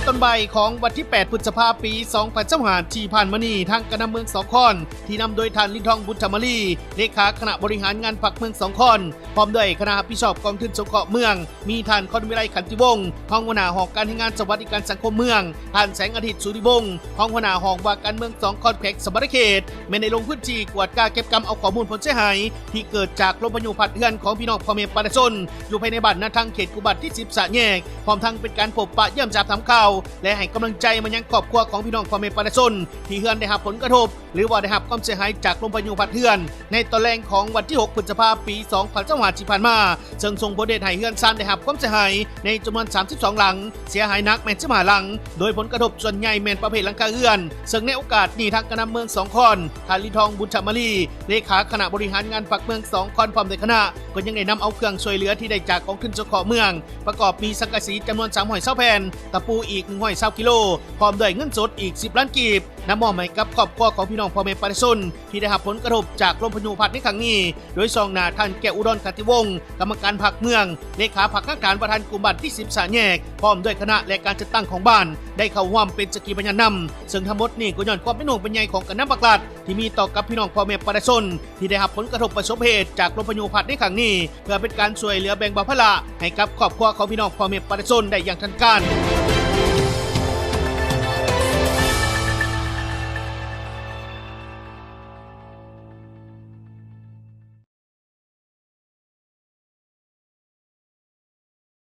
ຕອນບ່າຍຂອງວັນທີແປດ ພຶດສະພາ ປີສອງພັນຊາວຫ້າ ທີ່ຜ່ານມານີ້ ທາງການນຳເມືອງສອງຄອນ ທີ່ນຳໂດຍທ່ານ ລິນທອງ ບຸນທະມາລີ ເລຂາຄະນະບໍລິຫານງານພັກເມືອງສອງຄອນ ພ້ອມດ້ວຍຄະນະຮັບຜິດຊອບກອງທຶນສົງເຄາະເມືອງ, ມີທ່ານ ຄອນວິໄລ ຂັນຕິວົງ ຮອງຫົວໜ້າຫ້ອງການແຮງງານ ສະຫວັດດີການສັງຄົມເມືອງ, ທ່ານ ແສງອາທິດ ສຸລິວົງ ຮອງຫົວໜ້າຫ້ອງວ່າການເມືອງສອງຄອນ ແຂວງສະຫວັນນະເຂດ ແມ່ນໄດ້ລົງພື້ນທີ່ກວດກາເກັບກຳເອົາຂໍ້ມູນຜົນເສຍຫາຍ ທີ່ເກີດຈາກລົມພາຍຸພັດເຮືອນຂອງພີ່ນ້ອງພໍ່ແມ່ປະຊາຊົນ ຢູ່ພາຍໃນບ້ານນາທັງ ເຂດກຸບານທີສິບ ສະແຍກ, ພ້ອມທັງເປັນການພົບປະຢ້ຽມຢາມຖາມຂ່າວ ແລະ ໃຫ້ກຳລັງໃຈມາຍັງຄອບຄົວຂອງພີ່ນ້ອງພໍ່ແມ່ປະຊາຊົນ ທີ່ເຮືອນໄດ້ຮັບຜົນກະທົບ ຫຼືວ່າໄດ້ຮັບຄວາມເສຍຫາຍຈາກລົມພາຍຸພັດເຮືອນ ໃນຕອນແລງຂອງວັນທີຫົກ ພຶດສະພາ ປີສອງພັນຊາວຫ້າ ທີ່ຜ່ານມາ, ເຊິ່ງສົ່ງຜົນເຮັດໃຫ້ເຮືອນຊານໄດ້ຮັບຄວາມເສຍຫາຍໃນຈຳນວນສາມສິບສອງຫຼັງ, ເສຍຫາຍໜັກແມ່ນສິບຫ້າຫຼັງ, ໂດຍຜົນກະທົບສ່ວນໃຫຍ່ແມ່ນປະເພດຫຼັງຄາເຮືອນ. ເຊິ່ງໃນໂອກາດນີ້ ທາງການນຳເມືອງສອງຄອນ ທ່ານ ລິນທອງ ບຸນທະມາລີ ເລຂາຄະນະບໍລິຫານງານພັກເມືອງສອງຄອນ ພ້ອມດ້ວຍຄະນະ ກໍຍັງໄດ້ນຳເອົາເຄື່ອງຊ່ວຍເຫຼືອທີ່ໄດ້ຈາກກອງທຶນສົງເຄາະເມືອງ ປະກອບມີສັງກະສີຈຳນວນສາມຮ້ອຍຊາວແຜ່ນ, ຕະປູອີກໜຶ່ງຮ້ອຍຊາວກິໂລ, ພ້ອມດ້ວຍເງິນສົດອີກສິບລ້ານກີບ ນຳມອບໃຫ້ກັບຄອບຄົວຂອງພີ່ນ້ອງພໍ່ແມ່ປະຊາຊົນ ທີ່ໄດ້ຮັບຜົນກະທົບຈາກລົມພາຍຸພັດໃນຄັ້ງນີ້ ໂດຍຊ່ອງໜ້າທ່ານ ແກ້ວອຸດອນ ຂັນຕິວົງ ກຳມະການພັກເມືອງ, ເລຂາພັກຮາກຖານປະທານກຸ່ມບ້ານທີສິບ ສະແຍກ ພ້ອມດ້ວຍຄະນະ ແລະ ການຈັດຕັ້ງຂອງບ້ານ ໄດ້ເຂົ້າຮ່ວມເປັນສັກຂີພະຍານນຳ. ເຊິ່ງທັງໝົດນີ້ກໍຍ້ອນຄວາມເປັນຫ່ວງເປັນໃຍຂອງການນຳພາກລັດ ທີ່ມີຕໍ່ກັບພີ່ນ້ອງພໍ່ແມ່ປະຊາຊົນ ທີ່ໄດ້ຮັບຜົນກະທົບປະສົບເຫດຈາກລົມພາຍຸພັດໃນຄັ້ງນີ້ ເພື່ອເປັນການຊ່ວຍເຫຼືອແບ່ງເບົາພາລະໃຫ້ກັບຄອບຄົວຂອງພີ່ນ້ອງພໍ່ແມ່ປະຊາຊົນໄດ້ຢ່າງທັນການ.